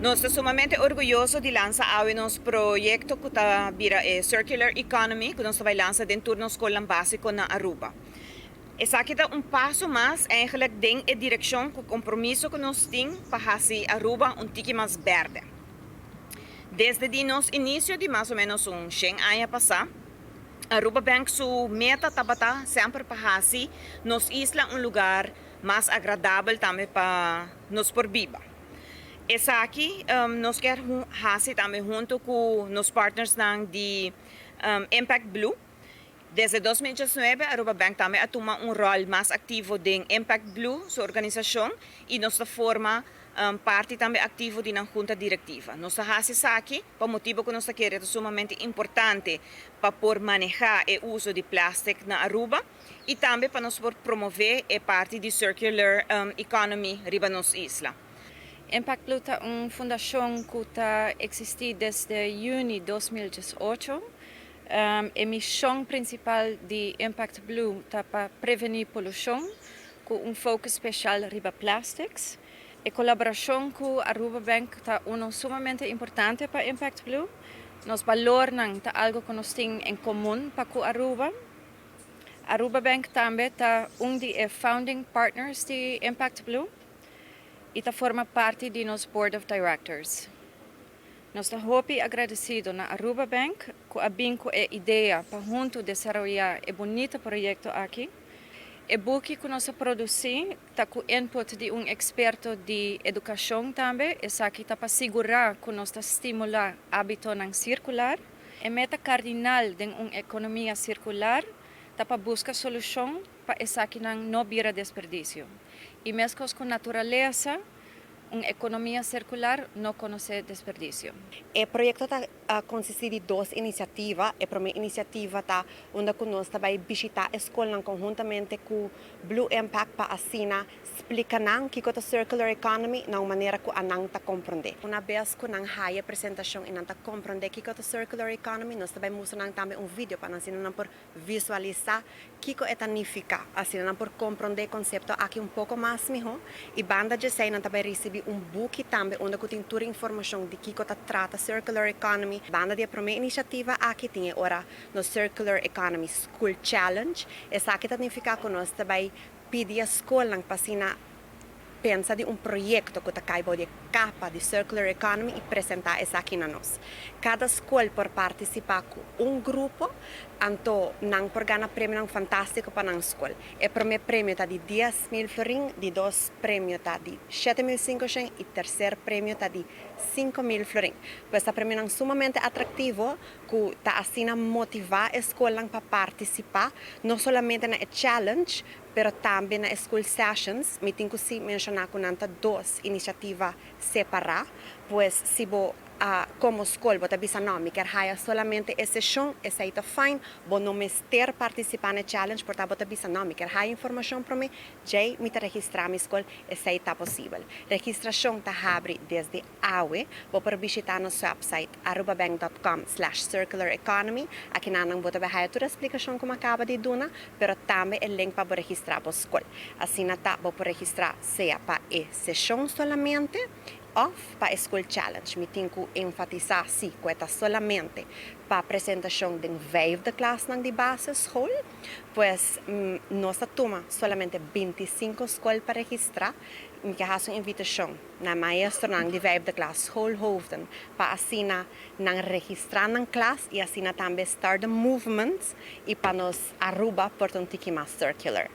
Nos ta sumamente orguyoso di lansa awe nos proyecto cu ta bira e Circular Economy, cu nos ta bay lansa den tur nos scolnan basico na Aruba. Esaki ta un paso mas eigenlijk den e direccion cu compromiso cu nos tin pa haci Aruba un tiki mas berde. Desde di nos inicio di mas o menos un 100 aña pasa, Aruba Bank su meta tabata semper pa haci nos isla un lugar mas agradabel tambe pa nos por biba. Esaki nos kier haci tambe hunto cu nos partners nan di Impact Blue. Desde 2019, Aruba Bank tambe a tuma un rol mas activo den Impact Blue, su organisacion, y nos ta forma parti tambe activo di nan junta directiva. Nos ta haci esaki pa motibo cu nos ta kere sumamente importante pa por maneha e uso di plastic na Aruba y tambe pa nos por promove e parti di circular economy riba nos isla. Impact Blue ta un fundacion cu ta existi desde juni di 2018. E mision principal di Impact Blue ta pa preveni polucion, cu un focus special riba plastics. E colaboracion cu Aruba Bank ta uno sumamente importante pa Impact Blue. Nos balornan ta algo cu nos tin en comun pa cu Aruba. Aruba Bank tambe ta un di e founding partners di Impact Blue y ta forma parti di nos Board of Directors. Nos ta hopi agradecido na Aruba Bank cu a bin cu e idea pa hunto desaroya e bunita proyecto aki. E buki cu nos a produci ta cu input di un experto di educacion tambe, esaki ta pa sigura cu nos ta stimula habitonan circular. E meta cardinal di un economia circular ta pa busca solucion pa esakinan no bira desperdicio. Y mescos cu naturalesa, un economia circular no conoce desperdicio. E proyecto ta consisti di dos iniciativa. E prome iniciativa ta unda cu nos ta bay bishita scol conhuntamente cu Blue Impact pa asina splica nan kico ta circular economy na un manera cu nan ta comprende. Un bes cu nan haya presentacion y nan ta comprende kico ta circular economy, nos ta bay mustra nan tambe un video pa nan asina nan por visualisa kico e ta significa, asina nan por comprende e concepto aki un poco mas miho. Y banda di esey, nan tambe ricibi un book tambe unda cu tin tur informacion di kico ta trata circular economy. Banda di e prome iniciativa aki tin ora nos Circular Economy School Challenge. Esaki ta significa cu nos ta bay pidi scol pa asina pensa di un proyecto cu ta cay di capa di Circular Economy y presenta esaki na nos. Cada scol por participa cu un grupo, anto nan por gana premio fantastico pa nan scol. E prome premio ta di 10 mil florin, di dos premio ta di 7.500 y tercer premio ta di 5 mil florin. Pues e premio sumamente atractivo cu ta asina motiva e scol pa participa, no solamente na challenge, pero tambe na school sessions. Mi tin cu menciona cu nan ta dos iniciativa separa, pues si bo como scol bo ta bisa: "No, mi kier haya solamente e session", esey ta fine, bo no mester participa na challenge, por ta bo ta bisa: "No, mi kier haya informacion pa mi, ya mi ta registra mi scol", esey ta posibel. Registracion ta habri desde awe. Bo por bishita nos website arubabank.com/circulareconomy. Aki nan bo ta haya tur explicacion cu mi a caba di duna, pero tambe e link pa registra bo scol. Asina ta, bo por registra sea pa e session solamente of pa School Challenge. Mi tin cu enfatisa si cu ta solamente pa presentacion di vijfde klas di basisschool, pues nos ta tuma solamente 25 scol pa registra. Mi kier un invitacion na maestronan di vijfde klas, schoolhoofden, pa asina nan registra nan klas y asina tambe start the movement y pa nos Aruba por un tiki mas circular.